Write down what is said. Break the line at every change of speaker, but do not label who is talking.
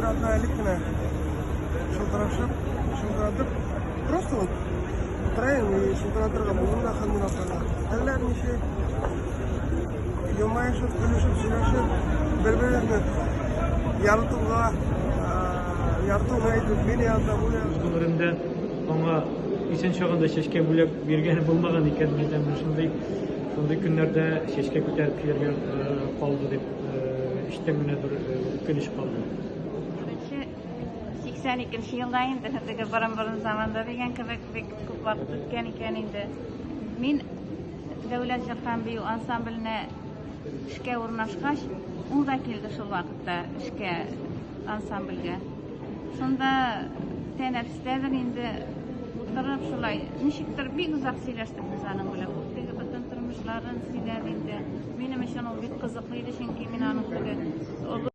Бер атна элек кенә шылтырашып, шылтыратып, просто вот утырайым и шылтыратырга булдым да Ханнур апага. Әллә ничек елмаешып, көлешеп, сөйләшеп, бер-беребезне яратуга, яратуны әйтеп, мин яратам, ул ярата.
Үз гомеремдә аңа исән чагында чәчкә бүләк биргәне булмаган икән, мәйтәм, менә шундый шундый көннәрдә чәчкә күтәреп килергә калды дип, эчтән генә бер үкенеч калды.
Беренче 82 елда инде, теге борын-борын заманда дигән кебек, бик күп вакыт үткән икән инде. Мин Дәүләт җыр һәм бию ансамбленә эшкә урнашкач, ул да килде шул вакытта эшкә ансамбльгә. Шунда тәнәфестәдер инде утырып шулай, ничектер бик озак сөйләштек без аның белән. Ул теге бөтен тормышларын сөйләде инде. Минем өчен ул бик кызыклы иде, чөнки мин аның теге олы